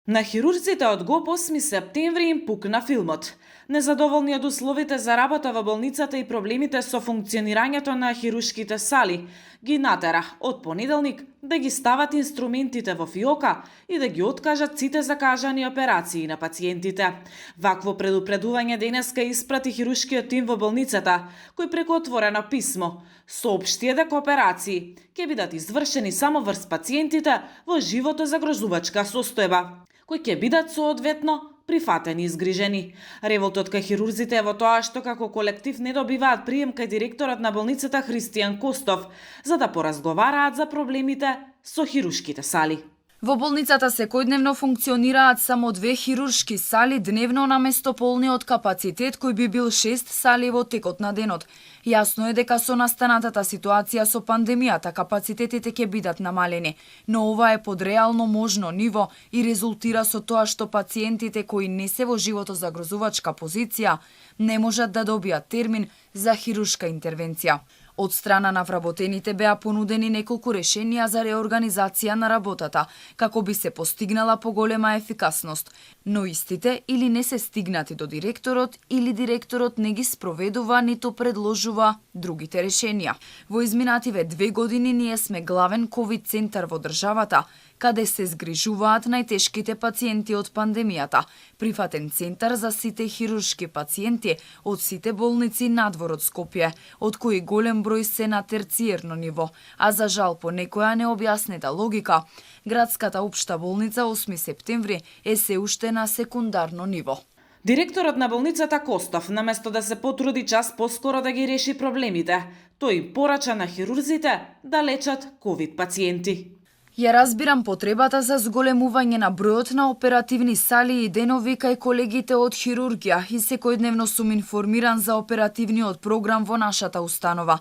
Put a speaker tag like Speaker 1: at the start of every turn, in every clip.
Speaker 1: На хирурзите од го 8 септември им пукна филмот. Незадоволни од условите за работа во болницата и проблемите со функционирањето на хируршките сали, ги натера од понеделник да ги стават инструментите во фиока и да ги откажат сите закажани операции на пациентите. Вакво предупредување денеска испрати хируршкиот тим во болницата, кој преку отворено писмо соопшти дека операции ќе бидат извршени само врз пациентите во животозагрозувачка состојба, кои ќе бидат соодветно прифатени и згрижени. Револтот кај хирурзите е во тоа што како колектив не добиваат прием кај директорот на болницата Христијан Костов за да поразговараат за проблемите со хируршките сали.
Speaker 2: Во болницата секојдневно функционираат само 2 хируршки сали дневно наместо полниот капацитет кој би бил 6 сали во текот на денот. Јасно е дека со настанатата ситуација со пандемијата капацитетите ќе бидат намалени, но ова е под реално можно ниво и резултира со тоа што пациентите кои не се во животозагрозувачка позиција не можат да добијат термин за хируршка интервенција. Од страна на вработените беа понудени неколку решенија за реорганизација на работата, како би се постигнала поголема ефикасност, но истите или не се стигнати до директорот, или директорот не ги спроведува, ниту предложува другите решенија. Во изминативе 2 години ние сме главен ковид центар во државата, каде се згрижуваат најтешките пациенти од пандемијата, прифатен центар за сите хируршки пациенти од сите болници надвор од Скопје, од кои голем број се на терциерно ниво, а за жал по некоја необјаснета логика, градската општа болница 8 септември е се уште на секундарно ниво.
Speaker 1: Директорот на болницата Костов, наместо да се потруди час поскоро да ги реши проблемите, тој им порача на хирурзите да лечат ковид пациенти.
Speaker 2: Ја разбирам потребата за зголемување на бројот на оперативни сали и денови кај колегите од хирургија и секојдневно сум информиран за оперативниот програм во нашата установа.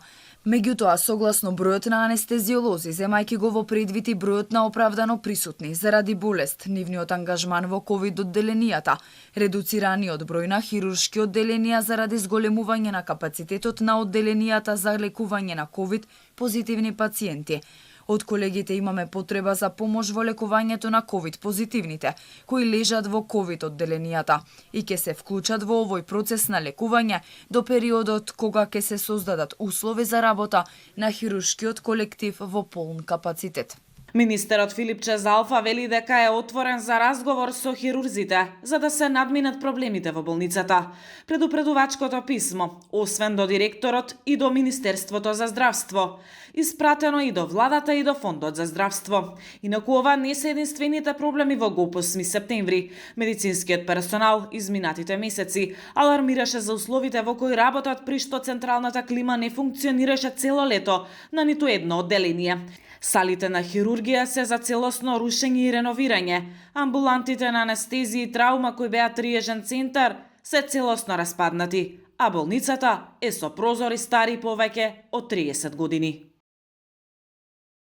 Speaker 2: Меѓутоа, согласно бројот на анестезиолози, земајќи го во предвид и бројот на оправдано присутни заради болест, нивниот ангажман во ковид одделенијата, редуцираниот број на хируршки одделенија заради зголемување на капацитетот на одделенијата за лекување на ковид позитивни пациенти. Од колегите имаме потреба за помош во лекувањето на ковид позитивните, кои лежат во ковид одделенијата и ќе се вклучат во овој процес на лекување до периодот кога ќе се создадат услови за работа на хируршкиот колектив во полн капацитет.
Speaker 1: Министерот Филипче Залфа вели дека е отворен за разговор со хирурзите за да се надминат проблемите во болницата. Предупредувачкото писмо, освен до директорот и до Министерството за здравство, испратено и до владата и до Фондот за здравство. Инаку ова не се единствените проблеми во ГОП 8 септември. Медицинскиот персонал изминатите месеци алармираше за условите во кои работат при што централната клима не функционираше цело лето на ниту едно одделение. Салите на хирургија се за целосно рушење и реновирање. Амбулантите на анестезија и траума кои беа триежен центар се целосно распаднати, а болницата е со прозори стари повеќе од 30 години.